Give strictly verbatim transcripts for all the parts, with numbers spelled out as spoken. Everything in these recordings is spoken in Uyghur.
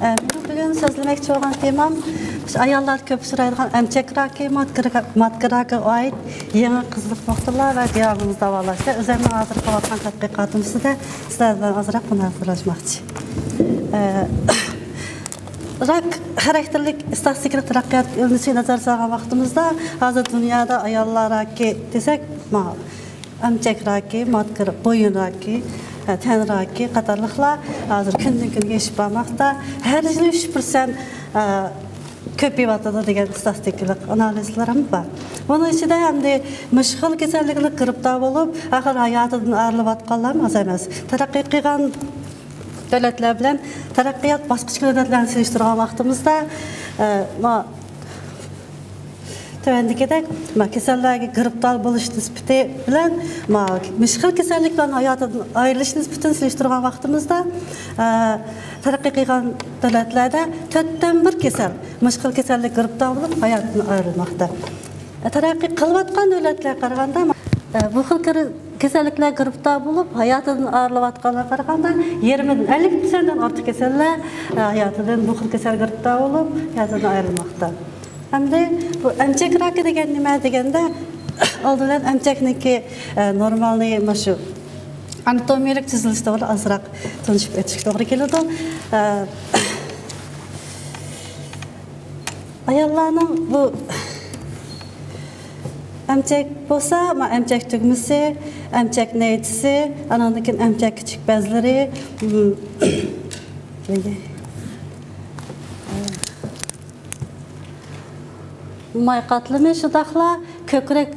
مېنىڭ بۈگۈن سۆزلىمەكچى بولغان تېمام شۇ ئاياللار كۆپ ئۇچرايدىغان ئەمچەك راكى، ماتكا راكى، ماتكا راكىغا ئائىت يېڭى قىزىق نۇقتىلار ۋە دىئاگنوز داۋالاش ۋە ئۆزۈمنىڭ ھازىر قىلىۋاتقان تەتقىقاتىم ئۈستىدە سىلەر بىلەن ئازراق مۇنازىرىلەشمەكچى. ئە، راك خاراكتېرلىك ئىستاتىستىكىلىق تەرەققىيات يۆنىلىشىگە نەزەر سالغان ۋاقتىمىزدا، ھازىر دۇنيادا ئاياللار راكى دېسەك، ما-، ئەمچەك راكى، ماتكا، بويۇن راكى، ئە، تەن راكى قاتارلىقلار ھازىر كۈندىن كۈنگە ئېشىپ بارماقتا. ھەر يىلى ئۈچ پىرسەنت، ئە، كۆپىيىۋاتىدۇ دېگەن ئىستاتىستىكىلىق ئانالىزلىرىمۇ بار. بۇنىڭ ئىچىدە ئەمدى مۇشۇ خىل كېسەللىكلەر گىرىپتار بولۇپ، ئاخىر ھاياتىدىن ئايرىلىۋاتقانلارمۇ ئاز ئەمەس. تەرەققىي قىلغان دۆلەتلەر بىلەن تەرەققىيات باسقۇچ دۆلەتلەرنى سېلىشتۇرغان ۋاقتىمىزدا، ئە، ما-، تۆۋەندىكىدەك، ما، كېسەللەرگە گىرىپتار بولۇش نىسبىتى بىلەن، ما، مۇشۇ خىل كېسەللىك بىلەن ھاياتىدىن ئايرىلىش نىسبىتىنى سېلىشتۇرغان ۋاقتىمىزدا، ئە، تەرەققىي قىلغان دۆلەتلەردە تۆتتىن بىر كېسەل مۇشۇ خىل كېسەللىك گىرىپتار بولۇپ، ھاياتىدىن ئايرىلماقتا. ئە، تەرەققىي قىلىۋاتقان دۆلەتلەرگە قارىغاندا، ئە، بۇ خىل كىر-، كېسەللىكلەر گىرىپتار بولۇپ، ھاياتىدىن ئايرىلىۋاتقانلارغا قارىغاندا، يېرىمىدىن، ئەللىك پىرسەنتتىن ئارتۇق كېسەللەر، ئە، ھاياتىدىن بۇ خىل كېسەل گىرىپتار بولۇپ، ھاياتىدىن ئايرىلماقتا. ئەمدى بۇ ئەمچەك راكى دېگەن نېمە دېگەندە، ئالدى بىلەن ئەمچەكنىڭكى، ئە، نورمالنى مۇشۇ ئاناتومىيەلىك تۈزۈلۈشى توغرىدا ئازراق تونۇشۇپ ئۆتۈشكە توغرا كېلىدۇ. ئە، ئاياللارنىڭ بۇ ئەمچەك بولسا، ما، ئەمچەك تۈگمىسى، ئەمچەك نەيچىسى، ئانىڭدىن كېيىن ئەمچەك كىچىك بەزلىرى، م، ماي قاتلىمى شۇنداقلا كۆكرەك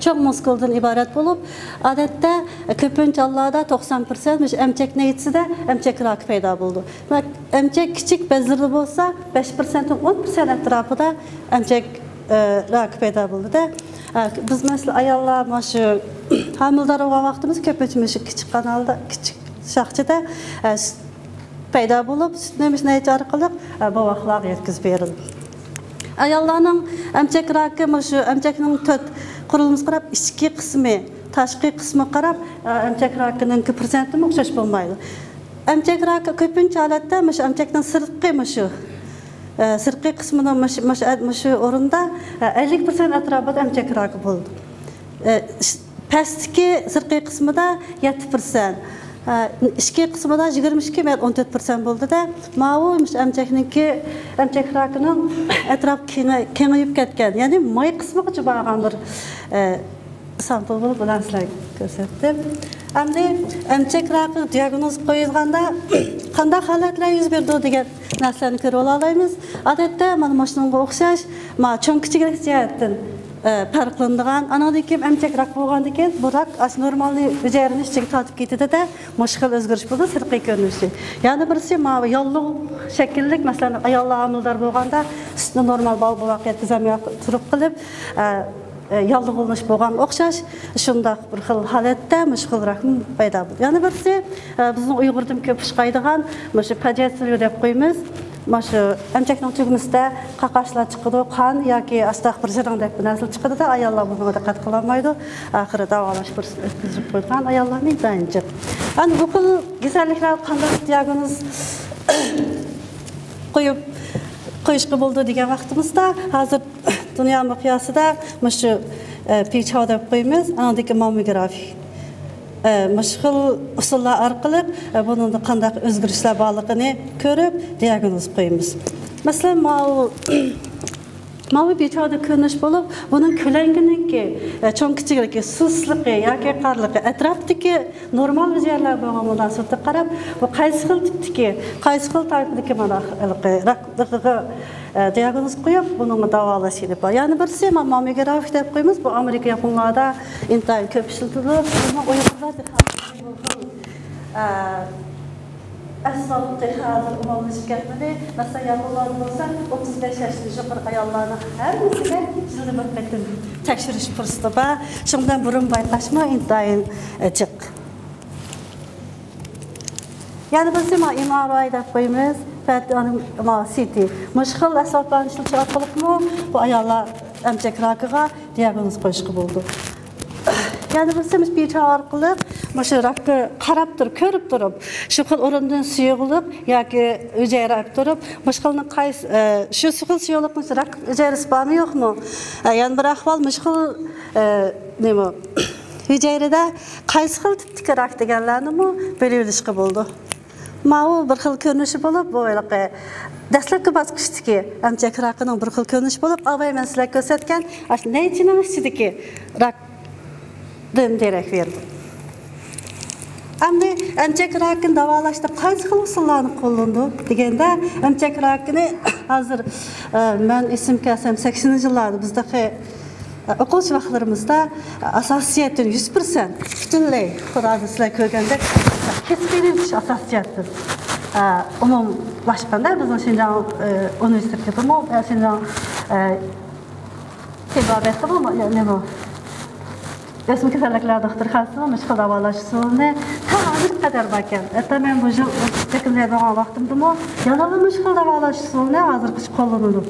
چوڭ مۇسكۇلدىن ئىبارەت بولۇپ، ئادەتتە كۆپىنچە ھاللاردا توقسان پىرسەنت مۇشۇ ئەمچەك نەيچىسىدە ئەمچەك راكى پەيدا بولىدۇ. دېمەك، ئەمچەك كىچىك بەزلىرىدە بولسا، بەش پىرسەنتتىن ئون پىرسەنت ئەتراپىدا ئەمچەك، ئە، راكى پەيدا بولىدۇ-دە. ئە، بىز مەسىلەن، ئاياللار مانا شۇ ھامىلىدار بولغان ۋاقتىمىز كۆپىنچە مۇشۇ كىچىك قانالدا، كىچىك شاخچىدا، ئە، سۈت پەيدا بولۇپ، سۈتنى مۇشۇ نەيچە ئارقىلىق، ئە، بوۋاقلارغا يەتكۈزۈپ بېرىدۇ. ئاياللارنىڭ ئەمچەك راكى مۇشۇ ئەمچەكنىڭ تۆت قۇرۇلمىسىغا قاراپ، ئىچكى قىسمى، تاشقى قىسمىغا قاراپ، ئە، ئەمچەك راكىنىڭكى پىرسەنتىمۇ ئوخشاش بولمايدۇ. ئەمچەك راكى كۆپىنچە ھالەتتە مۇشۇ ئەمچەكنىڭ سىرتقى مۇشۇ، ئە، سىرتقى قىسمىنىڭ مۇشۇ، مۇشۇ، مۇشۇ ئورۇندا، ئە، ئەللىك پىرسەنت ئەتراپىدا ئەمچەك راكى بولىدۇ. ئە، ئىش-، پەستىكى سىرتقى قىسمىدا يەتتە پىرسەنت، ئە، ئىچكى قىسمىدا يىگىرمە ئىككى يا ئون تۆت پىرسەنت بولدى-دە، ماۋۇ مۇشۇ ئەمچەكنىڭكى، ئەمچەك راكىنىڭ ئەتراپى كېڭە-، كېڭىيىپ كەتكەن، يەنى ماي قىسمىغىچە بارغان بىر، ئە، سامپۇل بولۇپ، بۇلارنى سىلەرگە كۆرسەتتىم. ئەمدى ئەمچەك راكى دىياگنوز قويۇلغاندا قانداق ھالەتلەر يۈز بېرىدۇ دېگەن نەرسىلەرنى كۆرۈۋالالايمىز. ئادەتتە مانا مۇشۇنىڭغا ئوخشاش، ما، چوڭ كىچىكلىك جەھەتتىن، ئە، پەرقلىنىدىغان. ئانىڭدىن كېيىن ئەمچەك راك بولغاندىن كېيىن بۇ راك ئاشۇ نورمالنى ھۈجەيرىنى ئىچىگە تارتىپ كېتىدۇ-دە، مۇشۇ خىل ئۆزگىرىش بولىدۇ، سىرتقى كۆرۈنۈشى. يەنە بىرسى ماۋۇ ياللۇغ شەكىللىك، مەسىلەن، ئاياللار ھامىلىدار بولغاندا سۈتنى نورمال بال-، بوۋاققا يەتكۈزەلمەي تۇرۇپ قېلىپ، ئە، ئە، ياللۇغلىنىش بولغانغا ئوخشاش، شۇنداق بىر خىل ھالەتتە مۇشۇ خىل راكمۇ پەيدا بولىدۇ. يەنە بىرسى، ئە، بىزنىڭ ئۇيغۇردىمۇ كۆپ ئۇچرايدىغان مۇشۇ پاجېتسىليۇ دەپ قويىمىز. مۇشۇ ئەمچەكنىڭ تۈگمىسىدە قاقاشلار چىقىدۇ، قان ياكى ئاشتاق بىر زىرىڭ دەپ بىر نەرسە چىقىدۇ-دە، ئاياللار بۇنىڭغا دىققەت قىلالمايدۇ. ئاخىرى داۋالاش پۇرسىتىنى ئۆتكۈزۈپ قويىدىغان ئاياللارمۇ ئىنتايىن جىق. ئەمدى بۇ خىل كېسەللىكلەرگە قانداق دىياگنوز قويۇپ، قويۇشقا بولىدۇ دېگەن ۋاقتىمىزدا، ھازىر دۇنيا مىقياسىدا مۇشۇ، ئە، پىچاۋ دەپ قويىمىز، ئاندىكى مامموگرافىك، ئە، مۇشۇ خىل ئۇسۇللار ئارقىلىق، ئە، بۇنىڭدا قانداق ئۆزگىرىشلەر بارلىقىنى كۆرۈپ، دىياگنوز قويىمىز. مەسىلەن، ماۋۇ، ماۋۇ پىچاۋدا كۆرۈنۈش بولۇپ، بۇنىڭ كۆلەڭگىنىڭكى، ئە، چوڭ كىچىكلىكى، سۇسلۇقى ياكى قارىلىقى، ئەتراپتىكى نورمال ھۈجەيرىلەر بولغان مۇناسىۋەتكە قاراپ، بۇ قايسى خىل تىپتىكى، قايسى خىل تايپىدىكى مانا ھېلىقى راكلىقىغا، ئە، دىياگنوز قويۇپ، بۇنىڭغا داۋالاش ئېلىپ بار. يەنە بىرسى، ما-، مامموگرافىك دەپ قويىمىز، بۇ ئامېرىكا، ياپونلاردا ئىنتايىن كۆپ ئىشلىتىلىدۇ. ئەمما ئۇيغۇرلار تېخى، ئە، ئەسۋاب تېخى ھازىر ئومۇملىشىپ كەتمىدى. مەسىلەن، ياپونلاردا بولسا ئوتتۇز بەش ياشتىن يۇقىرى ئاياللارنىڭ ھەممىسىگە يىلدا بىر قېتىم تەكشۈرۈش پۇرسىتى بار. شۇنىڭ بىلەن بۇرۇن بايقاشمۇ ئىنتايىن، ئە، جىق. يەنە بىرسى، ما، ئېم ئار ئاي دەپ قويىمىز، فەت-، يەنى، ما، سى تى. مۇشۇ خىل ئەسۋابلارنى ئىشلىتىش ئارقىلىقمۇ بۇ ئاياللار ئەمچەك راكىغا دىياگنوز قويۇشقا بولىدۇ. يەنە بىرسى، مۇشۇ پىچاۋ ئارقىلىق مۇشۇ راكقا قاراپ تۇرۇپ، كۆرۈپ تۇرۇپ، شۇ خىل ئورۇندىن سۇيۇقلۇق ياكى ھۈجەيرە ئېلىپ تۇرۇپ، مۇشۇ خىلنىڭ قايسى، ئە، شۇ خىل سۇيۇقلۇقنىڭ راك ھۈجەيرىسى بارمۇ، يوقمۇ؟ ئە، يەنە بىر ئەھۋال، مۇشۇ خىل، ئە، نېمە، ھۈجەيرىدە قايسى خىل تىپتىكى راك دېگەنلەرنىمۇ بىلىۋېلىشقا بولىدۇ. ماۋۇ بىر خىل كۆرۈنۈشى بولۇپ، بۇ ھېلىقى دەسلەپكى باسقۇچتىكى ئەمچەك راكىنىڭ بىر خىل كۆرۈنۈشى بولۇپ، ئاۋاي مەن سىلەرگە كۆرسەتكەن ئاشۇ نەيچىنىڭ ئىچىدىكى راك دىن دېرەك بېرىدۇ. ئەمدى ئەمچەك راكىنى داۋالاشتا قايسى خىل ئۇسۇللارنى قوللىنىدۇ دېگەندە، ئەمچەك راكىنى ھازىر، ئە، مەن ئېسىمگە كەلسەم، سەكسىنىنچى يىللاردا بىز تېخى، ئە، ئوقۇغۇچى ۋاقىتلىرىمىزدا، ئە، ئاساسىي جەھەتتىن يۈز پىرسەنت پۈتۈنلەي، خۇدادىن سىلەر كۆرگەندەك، كەسىپ ئېلىۋېتىش ئاساسىي جەھەتتىن، ئە، ئومۇملاشقاندا بىزنىڭ شىنجاڭ، ئە، ئۇنىۋېرسىتېتىدىمۇ، ئە، شىنجاڭ، ئە، تېبابەتتىمۇ، يەنى بۇ ئۆسمە كېسەللىكلەر دوختۇرخانىسىمۇ مۇشۇ خىل داۋالاش ئۇسۇلىنى تاۋانىغا قەدەر باركەن. ھەتتا مەن بۇ يىل يېقىندا بولغان ۋاقتىمدىمۇ يەنىلا مۇشۇ خىل داۋالاش ئۇسۇلىنى ھازىرغىچە قوللىنىلىدۇ.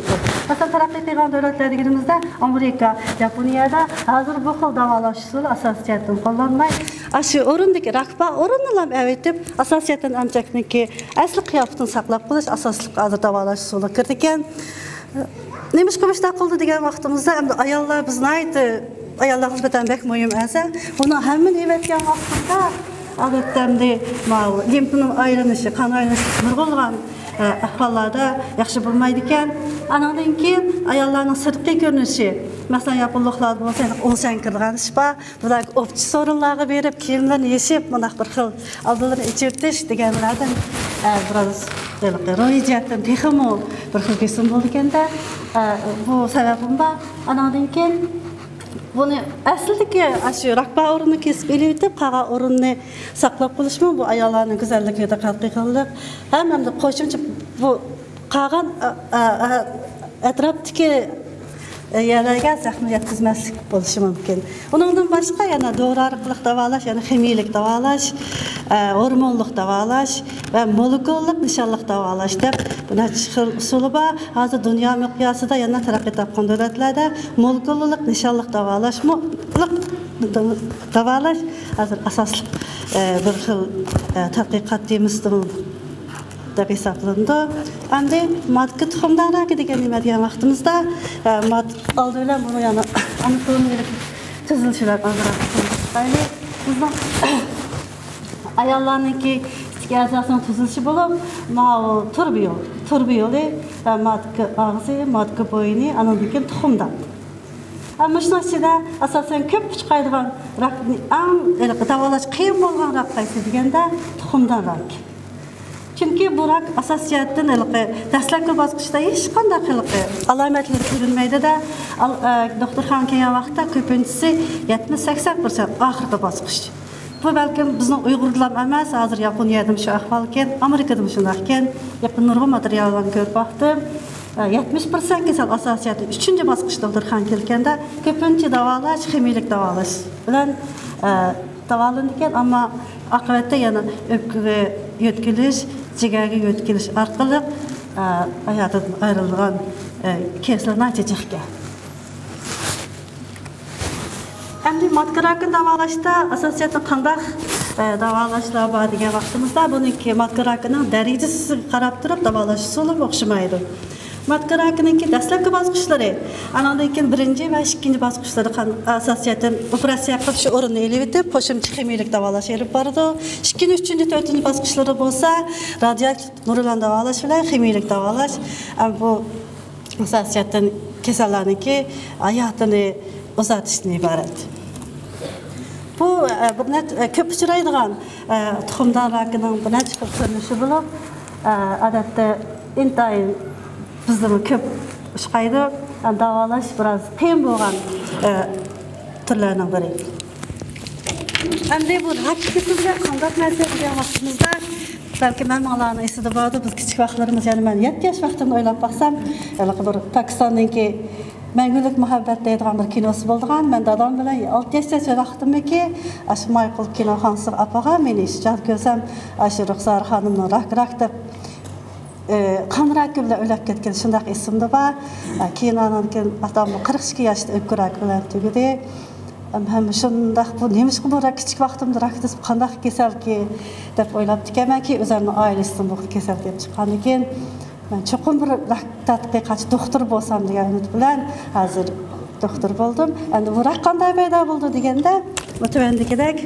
مەسىلەن، تەرەققىي قىلغان دۆلەتلەر دېگىنىمىزدە، ئامېرىكا، ياپونىيەدە ھازىر بۇ خىل داۋالاش ئۇسۇلى ئاساسىي جەھەتتىن قوللانماي، ئاشۇ ئورۇندىكى راك بار ئورۇننىلا ئەۋېتىپ، ئاساسىي جەھەتتىن ئەمچەكنىڭكى ئەسلى قىياپىتىنى ساقلاپ قېلىش ئاساسلىق ھازىر داۋالاش ئۇسۇلىغا كىرىدىكەن. نېمىشقا مۇشۇنداق قىلدى دېگەن ۋاقتىمىزدا، ئەمدى ئاياللار، بىز ناھايىتى ئاياللارغا نىسبەتەن بەك مۇھىم ئەزا. بۇنىڭ ھەممىنى ئېۋەتكەن ۋاقتىدا، ئادەتتە ئەمدى ماۋۇ لىمفىنىڭ ئايلىنىشى، قان ئايلىنىشى نۇرغۇنلىغان، ئە، ئەھۋاللاردا ياخشى بولمايدىكەن. ئانىڭدىن كېيىن ئاياللارنىڭ سىرتقى كۆرۈنۈشى، مەسىلەن، ياپونلۇقلاردا بولسا ئونسەن كىرىدىغان ئىش بار. بۇلار ئوپچە سورۇنلارغا بېرىپ، كىيىملىرىنى يېشىپ، مۇنداق بىر خىل ئالدىلىرىنى ئېچىۋېتىش دېگەنلەردىن، ئە، بىراز ھېلىقى روھىي جەھەتتىن تېخىمۇ بىر خىل بېسىم بولىدىكەن-دە، ئە، بۇ سەۋەبىم بار. ئاناندىن كېيىن بۇنى ئەسلىدىكى ئاشۇ راك بار ئورۇننى كېسىپ ئېلىۋېتىپ، قالغان ئورۇننى ساقلاپ قېلىشمۇ بۇ ئاياللارنىڭ گۈزەللىكىگە دىققەت قىلغانلىق. ھەم ئەمدى قوشۇمچە بۇ قالغان، ئە، ئە، ئە، ئەتراپتىكى، ئە، يەرلەرگە زەخمە يەتكۈزمەسلىك بولۇشى مۇمكىن. ئۇنىڭدىن باشقا يەنە دورا ئارقىلىق داۋالاش، يەنى خىمىيىلىك داۋالاش، ئە، ھورمونلۇق داۋالاش ۋە مولېكۇللۇق نىشانلىق داۋالاش دەپ بىر نەچچە خىل ئۇسۇلى بار. ھازىر دۇنيا مىقياسىدا يەنە تەرەققىي تاپقان دۆلەتلەردە مولېكۇللۇق نىشانلىق داۋالاشمۇ، داۋالاش ھازىر ئاساسلىق، ئە، بىر خىل، ئە، تەتقىقات تېمىسىدىمۇ دەپ ھېسابلىنىدۇ. ئەمدى ماتكا تۇخۇمدان راكى دېگەن نېمە دېگەن ۋاقتىمىزدا، ئە، مات-، ئالدى بىلەن بۇنى يەنە ئاناتومىيەلىك تۈزۈلۈشى بىلەن ئازراق تونۇشتۇرايلى. بىزنىڭ ئاياللارنىڭكى ئىچكى ئەزاسىنىڭ تۈزۈلۈشى بولۇپ، ماۋۇ تۇرۇبا يول-، تۇرۇبا يولى، ئە، ماتكا ئاغزى، ماتكا بوينى، ئانىڭدىن كېيىن تۇخۇمدان. ئە، مۇشۇنىڭ ئىچىدە ئاساسەن كۆپ ئۇچرايدىغان راكنى ئەڭ ھېلىقى داۋالاش قىيىن بولغان راك قايسى دېگەندە، تۇخۇمدان راكى. چۈنكى بۇ راك ئاساسىي جەھەتتىن ھېلىقى دەسلەپكى باسقۇچتا ھېچقانداق ھېلىقى ئالامەتلىرى كۆرۈنمەيدۇ-دە، ئال-، ئە، دوختۇرخانىغا كەلگەن ۋاقىتتا كۆپىنچىسى يەتمىش سەكسەن پىرسەنت ئاخىرقى باسقۇچ. بۇ بەلكىم بىزنىڭ ئۇيغۇردىلا ئەمەس، ھازىر ياپونىيەدىمۇ شۇ ئەھۋالكەن، ئامېرىكىدىمۇ شۇنداقكەن، يېقىن نۇرغۇن ماتېرىياللارنى كۆرۈپ باقتىم. ئە، يەتمىش پىرسەنت كېسەل ئاساسىي جەھەتتىن ئۈچىنچى باسقۇچ دوختۇرخانىغا كەلگەندە كۆپىنچە داۋالاش خىمىيىلىك داۋالاش بىلەن، ئە، داۋالىنىدىكەن، ئەمما ئاقىۋەتتە يەنە ئۆپكىگە يۆتكىلىش، جىگەرگە يۆتكىلىش ئارقىلىق، ئە، ھاياتىدىن ئايرىلىدىغان، ئە، كېسلەر ناھايىتى جىقكەن. ئەمدى ماتكا راكىنى داۋالاشتا ئاساسىيەتتە قانداق، ئە، داۋالاشلار بار دېگەن ۋاقتىمىزدا، بۇنىڭكى ماتكا راكىنىڭ دەرىجىسىگە قاراپ تۇرۇپ داۋالاش ئۇسۇلىمۇ ئوخشىمايدۇ. ماتكا راكىنىڭكى دەسلەپكى باسقۇچلىرى، ئانىڭدىن كېيىن بىرىنچى ۋە ئىككىنچى باسقۇچلىرى قان-، ئاساسىيەتتىن ئوپېراتسىيە قىلىپ شۇ ئورۇننى ئېلىۋېتىپ، قوشۇمچە خىمىيىلىك داۋالاش ئېلىپ بارىدۇ. ئىككىنچى، ئۈچىنچى، تۆتىنچى باسقۇچلىرى بولسا رادىياكتىپ نۇر بىلەن داۋالاش بىلەن خىمىيىلىك داۋالاش. ئە، بۇ ئاساسىيەتتىن كېسەللەرنىڭكى ھاياتىنى ئۇزارتىشتىن ئىبارەت. بۇ، ئە، بىر نەچچە، ئە، كۆپ ئۇچرايدىغان، ئە، تۇخۇمدان راكىنىڭ بىر نەچچە خىل كۆرۈنۈشى بولۇپ، ئە، ئادەتتە ئىنتايىن بىزدىمۇ كۆپ ئۇچرايدۇ. ئە، داۋالاش بىراز قىيىن بولغان، ئە، تۈرلەرنىڭ بىرى. ئەمدى بۇ راك كېسىلىگە قانداق نەرسە دېگەن ۋاقتىمىزدا، بەلكى مەن ماڭىلارنىڭ ئېسىدە باردۇ، بىز كىچىك ۋاقىتلىرىمىز، يەنى مەن يەتتە ياش ۋاقتىمدا ئويلاپ باقسام، ھېلىقى بىر پاكىستاندىكى مەڭگۈلۈك مۇھەببەت دەيدىغان بىر كىنوسى بولىدىغان. مەن دادام بىلەن ئالتە ياش، يەتتە ياش ۋاقتىمدىكى ئاشۇ مايكل كىنوخانىسىغا ئاپارغان مېنى، ئىشچان كۆرسەم، ئاشۇ رۇخسار خانىمنىڭ راك، راك دەپ، ئى، قان راكى بىلەن ئۆلۈپ كەتكەن، شۇنداق ئېسىمدە بار. ئە، كېيىن ئانان كېيىن ئاتام قىرىق ئىككى ياشتا ئۆپكە راكى بىلەن تۈگىدى. ھەم شۇنداق، بۇ نېمىشقا بۇ راك كىچىك ۋاقتىمدا راك دېسە قانداق كېسەلكى دەپ ئويلاپتىكەنمەنكى، ئۆزۈمنىڭ ئائىلىسىدىن بۇ خىل كېسەل كېلىپ چىققاندىكىن، مەن چوقۇم بىر راك تەتقىقاتچى دوختۇر بولسام دېگەن ئۈمىد بىلەن ھازىر دوختۇر بولدۇم. ئەمدى بۇ راك قانداق پەيدا بولدى دېگەندە، بۇ تۆۋەندىكىدەك.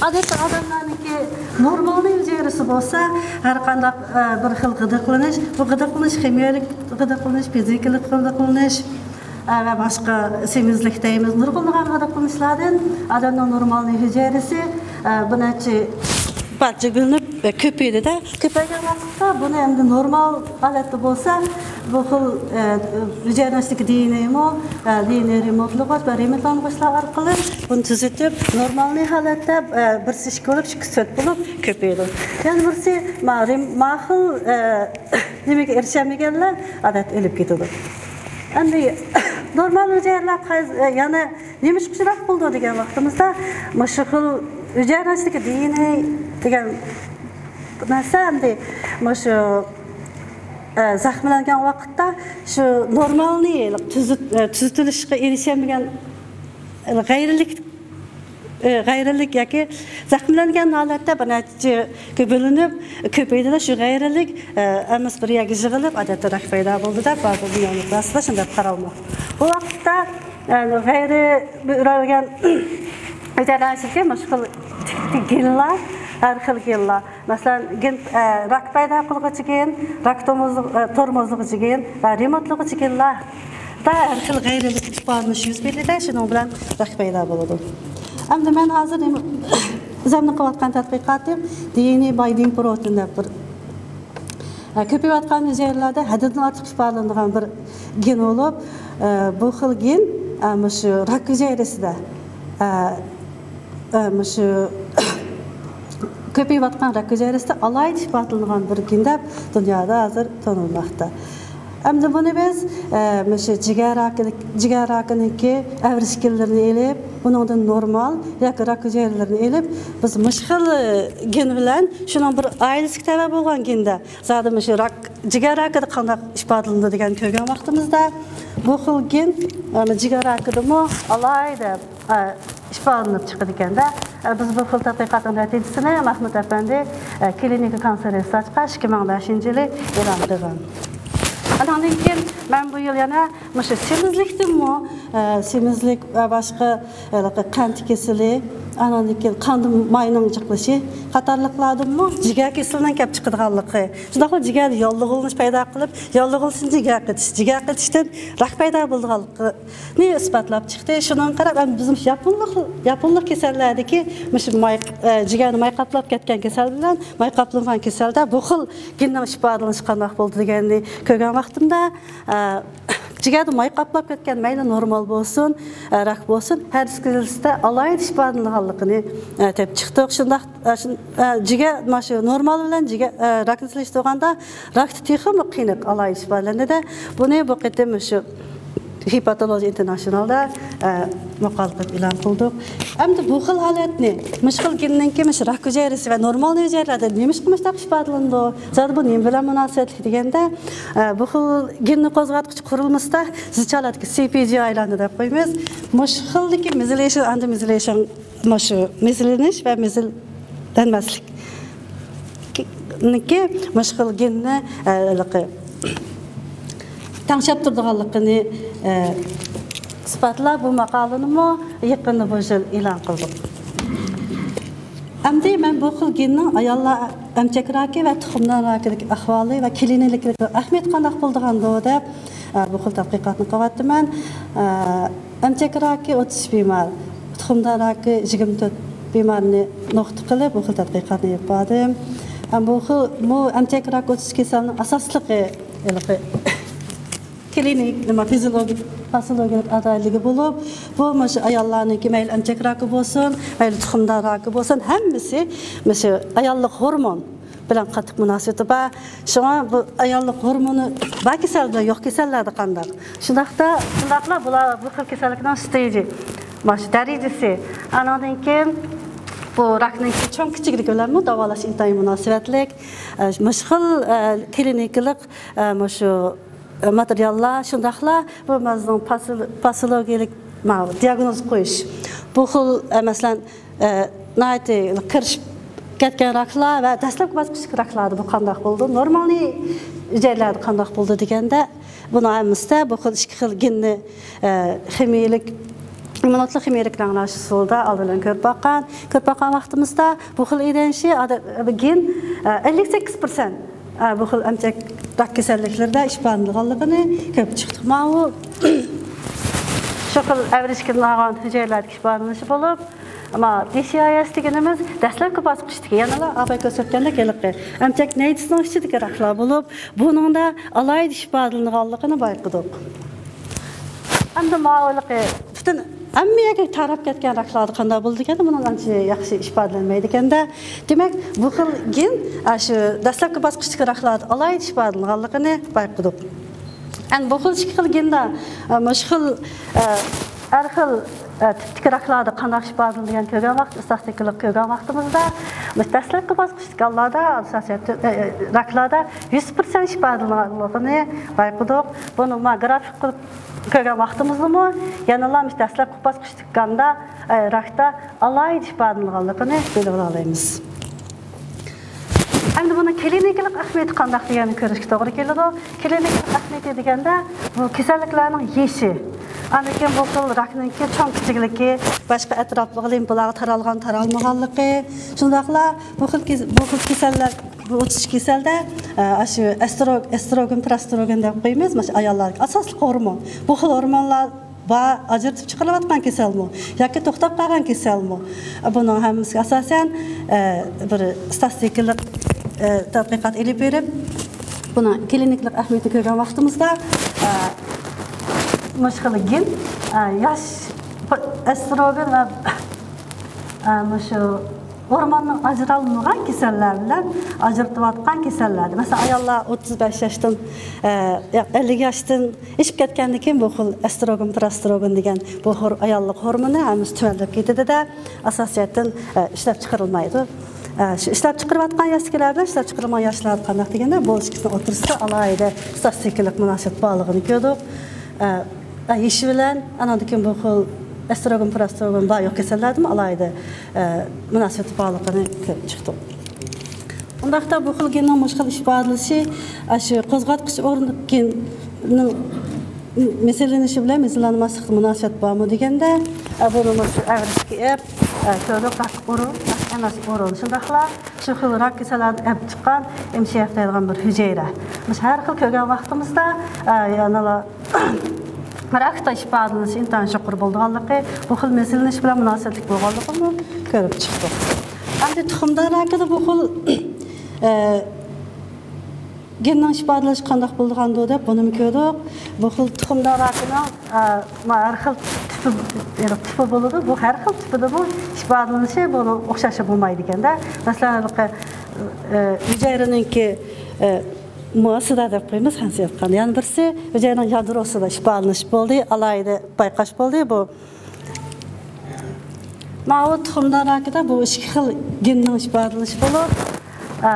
ئادەتتە ئادەملەرنىڭكى نورمالنىڭ ھۈجەيرىسى بولسا، ھەر قانداق، ئە، بىر خىل غىدىقلىنىش، بۇ غىدىقلىنىش خىمىيەلىك غىدىقلىنىش، فىزىكىلىق غىدىقلىنىش، ئە، ۋە باشقا سېمىزلىك دەيمىز، نۇرغۇنلىغان غىدىقلىنىشلاردىن ئادەمنىڭ نورمالنىڭ ھۈجەيرىسى، ئە، بىر نەچچە پارچە بۆلۈنۈپ، ئە، كۆپىيىدۇ-دە. كۆپەيگەن ۋاقىتتا بۇنى ئەمدى نورمال ھالەتتە بولسا، بۇ خىل، ئە، ھۈجەيرىنىڭ ئىچىدىكى دېئېنئېمۇ، ئە، دېئېنئې رېمونتلىغۇچ ۋە رېمونتلانغۇچلار ئارقىلىق بۇنى تۈزىتىپ، نورمالنى ھالەتتە، ئە، بىرسى ئىككى بولۇپ، ئىككىسى تۆت بولۇپ كۆپىيىدۇ. يەنە بىرسى، ما-، رېم-، ما خىل، ئە، نېمىگە ئېرىشەلمىگەنلەر ئادەتتە ئۆلۈپ كېتىدۇ. ئەمدى نورمال ھۈجەيرىلەر قايسى، ئە، يەنە نېمىشقا شۇنداق بولىدۇ دېگەن ۋاقتىمىزدا، مۇشۇ خىل ھۈجەيرىنىڭ ئىچىدىكى دېئېنئې دېگەن نەرسە ئەمدى مۇشۇ، ئە، زەخىملەنگەن ۋاقىتتا شۇ نورمالنى تۈزىت-، ئە، تۈزىتىلىشقا ئېرىشەلمىگەن غەيرىيلىك، ئە، غەيرىيلىك ياكى زەخىملەنگەن ھالەتتە بىر نەچچىگە بۆلۈنۈپ كۆپىيىدۇ. شۇ غەيرىيلىك، ئە، ھەممىسى بىر يەرگە يىغىلىپ، ئادەتتە راك پەيدا بولىدۇ دەپ بارغۇدىن يوللۇق راستلا شۇنداق قارالماق. بۇ ۋاقىتتا، ئە، غەيرىي ئۆرەلگەن ھۈجەيرىلەر ئىچىدىكى مۇشۇ خىل تىكتىكى گېنلار، ھەر خىل گېنلار. مەسىلەن، گېن، ئە، راك پەيدا قىلغۇچى گېن، راك تومۇزلۇق-، ئە، تورمۇزلىغۇچى گېن ۋە رېمونتلىغۇچى گېنلاردا ھەر خىل غەيرىيلىك ئىپادىلىنىش يۈز بېرىدۇ، شۇنىڭ بىلەن راك پەيدا بولىدۇ. ئەمدى مەن ھازىر نېمە، ئۆزۈمنىڭ قىلىۋاتقان تەتقىقاتىم دېئېنئې بايندىنگ پروتېين دەپ بىر، ئە، كۆپىيىۋاتقان ھۈجەيرىلەردە ھەددىدىن ئارتۇق ئىپادىلىنىدىغان بىر گېن بولۇپ، ئە، بۇ خىل گېن، ئە، مۇشۇ راك ھۈجەيرىسىدە، ئە، ئە، مۇشۇ كۆپىيىۋاتقان راك ھۈجەيرىسىدە ئالاھىدە ئىپادىلىنىدىغان بىر گېن دەپ دۇنيادا ھازىر تونۇلماقتا. ئەمدى بۇنى بىز، ئە، مۇشۇ جىگەر راكى، جىگەر راكىنىڭكى ئەۋرىش گېنلىرىنى ئېلىپ، بۇنىڭدىن نورمال ياكى راك ھۈجەيرىلىرىنى ئېلىپ، بىز مۇشۇ خىل گېن بىلەن شۇنىڭ بىر ئائىلىسىگە تەۋە بولغان گېندە زادى مۇشۇ راك، جىگەر راكىدا قانداق ئىپادىلىنىدۇ دېگەننى كۆرگەن ۋاقتىمىزدا، بۇ خىل گېن، ئە، جىگەر راكىدىمۇ ئالاھىدە، ئە، ئىپادىلىنىپ چىقىدىكەن-دە. ئە، بىز بۇ خىل تەتقىقاتنىڭ نەتىجىسىنى مەھمۇت ئەپەندى، ئە، كلىنىكا كانسېر رېسېرچقا ئىككى مىڭ بەشىنچى يىلى ئېلان قىلغان. ئاندىن كېيىن مەن بۇ يىل يەنە مۇشۇ سېمىزلىكتىنمۇ، ئە، سېمىزلىك ۋە باشقا ھېلىقى قەنت كېسىلى، ئاندىن كېيىن قاندا ماينىڭ جىقلىشى قاتارلىقلاردىنمۇ جىگەر كېسىلىنىڭ كەپ چىقىدىغانلىقى، شۇنداقلا جىگەردە ياللۇغلىنىش پەيدا قىلىپ، ياللۇغلىنىشتىن جىگەر قېتىش، جىگەر قېتىشتىن راك پەيدا بولىدىغانلىقىنى ئىسپاتلاپ چىقتى. شۇنىڭغا قاراپ، ئەمدى بىزمۇ ياپونلۇق، ياپونلىق كېسەللەردىكى مۇشۇ ماي، ئە، جىگەرنى ماي قاپلاپ كەتكەن كېسەل بىلەن ماي قاپلىمىغان كېسەلدە بۇ خىل گېننىڭ ئىپادىلىنىشى قانداق بولدى دېگەننى كۆرگەن ۋاقتىمدا، ئە، جىگەردە ماي قاپلاپ كەتكەن، مەيلى نورمال بولسۇن، ئە، راك بولسۇن، ھەر ئىككىلىسىدە ئالاھىدە ئىپادىلىنىدىغانلىقىنى، ئە، تېپىپ چىقتۇق. شۇنداق، ئە، شۇن-، ئە، جىگەر، مانا شۇ نورمال بىلەن جىگەر، ئە، راكنى سېلىشتۇرغاندا راكتا تېخىمۇ قېنىق ئالاھىدە ئىپادىلىنىدۇ. بۇنى بۇ قېتىم شۇ ھېپاتولوجى ئىنتېرناشنالدا، ئە، ماقالە قىلىپ ئېلان قىلدۇق. ئەمدى بۇ خىل ھالەتنى، مۇشۇ خىل گېننىڭكى مۇشۇ راك ھۈجەيرىسى ۋە نورمال ھۈجەيرىلەردە نېمىشقا مۇشۇنداق ئىپادىلىنىدۇ؟ زادى بۇ نېمە بىلەن مۇناسىۋەتلىك دېگەندە، ئە، بۇ خىل گېننى قوزغاتقۇچ قۇرۇلمىسىدا زىچ ھالەتتىكى سى پى جى ئايلاندى دەپ قويىمىز. مۇشۇ خىلدىكى مېزىلىشىڭ، ئاندىمېزىلىشىڭ، مۇشۇ مېزىلىنىش ۋە مېزىللەنمەسلىك نىكى مۇشۇ خىل گېننى، ئە، ھېلىقى تەڭشەپ تۇرىدىغانلىقىنى، ئە، ئىسپاتلاپ، بۇ ماقالىنىمۇ يېقىندا بۇ يىل ئېلان قىلدۇق. ئەمدى مەن بۇ خىل گېننىڭ ئاياللار ئەمچەك راكى ۋە تۇخۇمدان راكىدىكى ئەھۋالى ۋە كلىنىكىلىق ئەھمىيىتى قانداق بولىدىغاندۇ دەپ، ئە، بۇ خىل تەتقىقاتنى قىلىۋاتىمەن. ئە، ئەمچەك راكى ئوتتۇز بىمار، تۇخۇمدان راكى يىگىرمە تۆت بىمارنى نۇقتا قىلىپ، بۇ خىل تەتقىقاتنى ئېلىپ باردىم. ئە، بۇ خىل، بۇ ئەمچەك راكى ئوتتۇز كېسەلنىڭ ئاساسلىقى، ھېلىقى كلىنىك، نېمە، فىزىولوگىك، پاسولوگىيەلىك ئالاھىدىلىكى بولۇپ، بۇ مۇشۇ ئاياللارنىڭكى مەيلى ئەمچەك راكى بولسۇن، مەيلى تۇخۇمدان راكى بولسۇن، ھەممىسى مۇشۇ ئاياللىق ھورمون بىلەن قاتتىق مۇناسىۋىتى بار. شۇڭا بۇ ئاياللىق ھورمونى بار كېسەل بىلەن يوق كېسەللەردە قانداق؟ شۇنداقتا، شۇنداقلا بۇلار بۇ خىل كېسەللىكنىڭ ستېجى، مانا شۇ دەرىجىسى، ئانىڭدىن كېيىن بۇ راكنىڭكى چوڭ كىچىكلىكى بىلەنمۇ داۋالاش ئىنتايىن مۇناسىۋەتلىك. ئە، مۇشۇ خىل، ئە، كلىنىكىلىق، ئە، مۇشۇ ماتېرىياللار، شۇنداقلا بۇ مەزمۇن پاسىل-، پاسولوگىيەلىك، ماۋۇ دىياگنوز قويۇش. بۇ خىل، ئە، مەسىلەن، ئە، ناھايىتى كىرىشىپ كەتكەن راكلار ۋە دەسلەپكى باسقۇچتىكى راكلاردا بۇ قانداق بولىدۇ؟ نورمالنى ھۈجەيرىلەردە قانداق بولىدۇ دېگەندە، بۇنىڭ ھەممىسىدە بۇ خىل ئىككى خىل گېننى، ئە، خىمىيەلىك، ئىممۇنولوگىيە خىمىيەلىك رەڭلەش ئۇسۇلىدا ئالدى بىلەن كۆرۈپ باققان. كۆرۈپ باققان ۋاقتىمىزدا بۇ خىل ئىدىيە ئىشى ئادەت-، گېن، ئە، ئەللىك سەككىز پىرسەنت، ئە، بۇ خىل ئەمچەك راك كېسەللىكلىرىدە ئىپادىلىنىدىغانلىقىنى كۆرۈپ چىقتۇق. ماۋۇ شۇ خىل ئەۋرىشكىدىن ئالغان ھۈجەيرىلەردىكى ئىپادىلىنىشى بولۇپ، ئەمما دى سى ئاي ئېس دېگىنىمىز دەسلەپكى باسقۇچتىكى، يەنىلا ئاپاي كۆرسەتكەندەك ھېلىقى ئەمچەك نەيزىسىنىڭ ئىچىدىكى راكلار بولۇپ، بۇنىڭدا ئالاھىدە ئىپادىلىنىدىغانلىقىنى بايقىدۇق. ئەمدى ماۋۇ ھېلىقى پۈتۈن ھەممە يەرگە تاراپ كەتكەن راكلاردا قانداق بولىدىكەن، بۇنىڭ ئانچە ياخشى ئىپادىلەنمەيدىكەن-دە. دېمەك، بۇ خىل گېن، ئە، شۇ دەسلەپكى باسقۇچتىكى راكلاردا ئالاھىدە ئىپادىلىنىدىغانلىقىنى بايقىدۇق. ئەمدى بۇ خىل ئىككى خىل گېندا، ئە، مۇشۇ خىل، ئە، ھەر خىل، ئە، تىپتىكى راكلاردا قانداق ئىپادىلىنىدىكەن كۆرگەن ۋاقىت، ئىستاتىستىكىلىق كۆرگەن ۋاقتىمىزدا، مۇشۇ دەسلەپكى باسقۇچتىكى ھاللاردا، ئاساسىي، ئە، ئە، راكلاردا يۈز پىرسەنت ئىپادىلىنىدىغانلىقىنى بايقىدۇق. بۇنى ما گرافىك قىلىپ كۆرگەن ۋاقتىمىزدىمۇ يەنىلا مۇشۇ دەسلەپكى باسقۇچتا كاندا، ئە، راكتا ئالاھىدە ئىپادىلىنىدىغانلىقىنى بىلىۋالالايمىز. ئەمدى بۇنىڭ كلىنىكىلىق ئەھمىيىتى قانداق دېگەننى كۆرۈشكە توغرا كېلىدۇ. كلىنىكىلىق ئەھمىيىتى دېگەندە بۇ كېسەللىكلەرنىڭ يېشى، ئاندىن كېيىن بۇ خىل راكنىڭكى چوڭ كىچىكلىكى، باشقا ئەتراپلىق لىمفىلارغا تارالغان تارالمىغانلىقى، شۇنداقلا بۇ خىل كېس-، بۇ خىل كېسەللەر، بۇ ئوتتۇز ئىككى كېسەلدە، ئە، ئاشۇ ئەسترو-، ئەستروگېن، پروستروگېن دەپ قويىمىز، مانا شۇ ئاياللاردىكى ئاساسلىق ھورمون. بۇ خىل ھورمونلار بار، ئاجرىتىپ چىقىرىلىۋاتقان كېسەلمۇ ياكى توختاپ قالغان كېسەلمۇ؟ بۇنىڭ ھەممىسىگە ئاساسەن، ئە، بىر ئىستاتىستىكىلىق، ئە، تەتقىقات ئېلىپ بېرىپ، بۇنىڭ كلىنىكىلىق ئەھمىيىتىنى كۆرگەن ۋاقتىمىزدا، ئە، مۇشۇ خىل گېن، ئە، ياش ئەستروگېن ۋە، ئە، مۇشۇ ھورموننىڭ ئاجرالمىغان كېسەللەر بىلەن ئاجرىتىۋاتقان كېسەللەردە، مەسىلەن، ئاياللار ئوتتۇز بەش ياشتىن، ئە، ياق، ئەللىك ياشتىن ئېشىپ كەتكەندىن كېيىن بۇ خىل ئەستروگېن، پروستروگېن دېگەن بۇ ھور-، ئاياللىق ھورمونى ھەممىسى تۆۋەنلەپ كېتىدۇ-دە، ئاساسىي جەھەتتىن، ئە، ئىشلەپچىقىرىلمايدۇ. ئە، شۇ ئىشلەپچىقىرىۋاتقان ياشتىكىلەر بىلەن ئىشلەپچىقىرىلمىغان ياشلاردا قانداق دېگەندە، بۇ ئىككىسىنىڭ ئوتتۇرىسىدا ئالاھىدە ئىستاتىستىكىلىق مۇناسىۋەت بارلىقىنى كۆردۇق. ئە، ئە، يېشى بىلەن، ئانىڭدىن كېيىن بۇ خىل ئەستروگېن، پروستروگېن بار يوق كېسەللەردىمۇ ئالاھىدە، ئە، مۇناسىۋىتى بارلىقىنى كۆرۈپ چىقتۇق. ئۇنداقتا بۇ خىل گېننىڭ مۇشۇ خىل ئىپادىلىشى، ئاشۇ قوزغاتقۇچ ئورنىدىكى گېننىڭ مېزىللىنىشى بىلەن مېزىللانماسلىققا مۇناسىۋەت بارمۇ دېگەندە، ئە، بۇنى مۇشۇ ئەۋرىشكە ئېپ، ئە، كۆردۇق، راك ئورۇن، راك ئەمەس ئورۇن. شۇنداقلا شۇ خىل راك كېسەللەرنى ئەپ چىققان ئېم سى ئېف دەيدىغان بىر ھۈجەيرە. مۇشۇ ھەر خىل كۆرگەن ۋاقتىمىزدا، ئە، يەنىلا راكتا ئىپادىلىنىش ئىنتايىن يۇقىرى بولىدىغانلىقى، بۇ خىل مېزىللىنىش بىلەن مۇناسىۋەتلىك بولغانلىقىنى كۆرۈپ چىقتۇق. ئەمدى تۇخۇمدان راكىدا بۇ خىل، ئە، گېننىڭ ئىپادىلىنىشى قانداق بولىدىغاندۇ دەپ بۇنىمۇ كۆردۇق. بۇ خىل تۇخۇمدان راكىنىڭ، ئە، ما ھەر خىل تىپى، تىپى بولىدۇ. بۇ ھەر خىل تىپىدىمۇ ئىپادىلىنىشى بۇنىڭ ئوخشاشى بولمايدىكەن-دە. مەسىلەن، ھېلىقى، ئە، ھۈجەيرىنىڭكى، ئە، مۇسىدا دەپ قويىمىز، خەنزۇچە ئېيتقاندا. يەنە بىرسى ھۈجەيرىنىڭ يادروسىدا ئىپادىلىنىش بولدى، ئالاھىدە بايقاش بولدى. بۇ ماۋۇ تۇخۇمدان راكىدا بۇ ئىككى خىل گېننىڭ ئىپادىلىنىشى بولۇپ، ئە،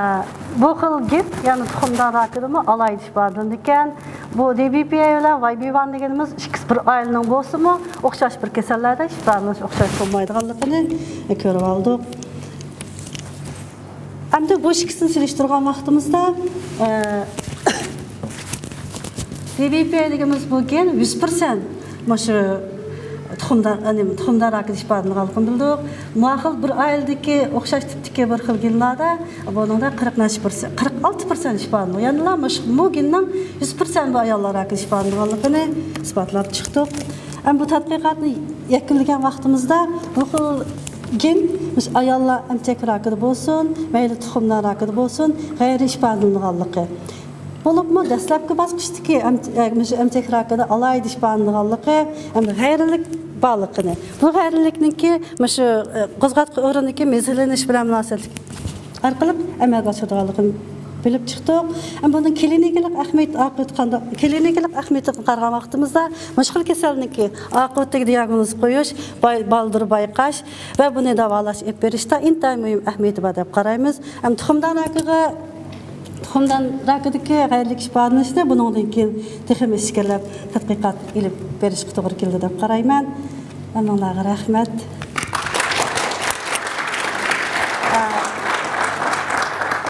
بۇ خىل گېن يەنە تۇخۇمدان راكىدىمۇ ئالاھىدە ئىپادىلىنىدىكەن. بۇ دى بى پى ئەي بىلەن ۋاي بى ۋان دېگىنىمىز ئىككىسى بىر ئائىلىنىڭ بولسىمۇ، ئوخشاش بىر كېسەللەردە ئىپادىلىنىش ئوخشاش بولمايدىغانلىقىنى كۆرۈپ ئالدۇق. ئەمدى بۇ ئىككىسىنى سېلىشتۇرغان ۋاقتىمىزدا، ئە، دى بى پى ئەي دېگىنىمىز بۇ گېن يۈز پىرسەنت مۇشۇ تۇخۇمدا، نېمە، تۇخۇمدان راكىدا ئىپادىلىنىدىغانلىقىنى بىلدۇق. ماقۇل بىر ئائىلىدىكى ئوخشاش تىپتىكى بىر خىل گېنلاردا بۇنىڭدا قىرىق نەچچە پىرسەنت، قىرىق ئالتە پىرسەنت ئىپادىلىنىدۇ. يەنىلا مۇشۇ، بۇ گېننىڭ يۈز پىرسەنت بۇ ئاياللار راكىدا ئىپادىلىنىدىغانلىقىنى ئىسپاتلاپ چىقتۇق. ئەمما بۇ تەتقىقاتنى يەكۈنلىگەن ۋاقتىمىزدا بۇ خىل گېن مۇشۇ ئاياللار ئەمچەك راكىدا بولسۇن، مەيلى تۇخۇمدان راكىدا بولسۇن، غەيرىي ئىپادىلىنىدىغانلىقى. بولۇپمۇ دەسلەپكى باسقۇچتىكى ئەم-، ئە، مۇشۇ ئەمچەك راكىدا ئالاھىدە ئىپادىلىنىدىغانلىقى ھەمدە غەيرىيلىك بارلىقىنى، بۇ غەيرىيلىكنىڭكى مۇشۇ، ئە، قوزغاتقۇچ ئورنىدىكى مېزىللىنىش بىلەن مۇناسىۋەتلىك ئارقىلىق ئەمەلگە ئاشىدىغانلىقىنى بىلىپ چىقتۇق. ئەمما بۇنىڭ كلىنىكىلىق ئەھمىيىتى، ئاقىۋىتى قانداق؟ كلىنىكىلىق ئەھمىيىتىگە قارىغان ۋاقتىمىزدا، مۇشۇ خىل كېسەلنىڭكى ئاقىۋىتىگە دىياگنوز قويۇش، باي-، بالدۇر بايقاش ۋە بۇنى داۋالاش ئېلىپ بېرىشتا ئىنتايىن مۇھىم ئەھمىيىتى بار دەپ قارايمىز. ئەمما تۇخۇمدان راكىغا، خۇمدان راكىدىكى غەيرىيلىك ئىپادىلىنىشنى بۇنىڭدىن كېيىن تېخىمۇ ئىچكىرىلەپ تەتقىقات ئېلىپ بېرىشقا توغرا كېلىدۇ دەپ قارايمەن. ھەممىڭلارغا رەھمەت.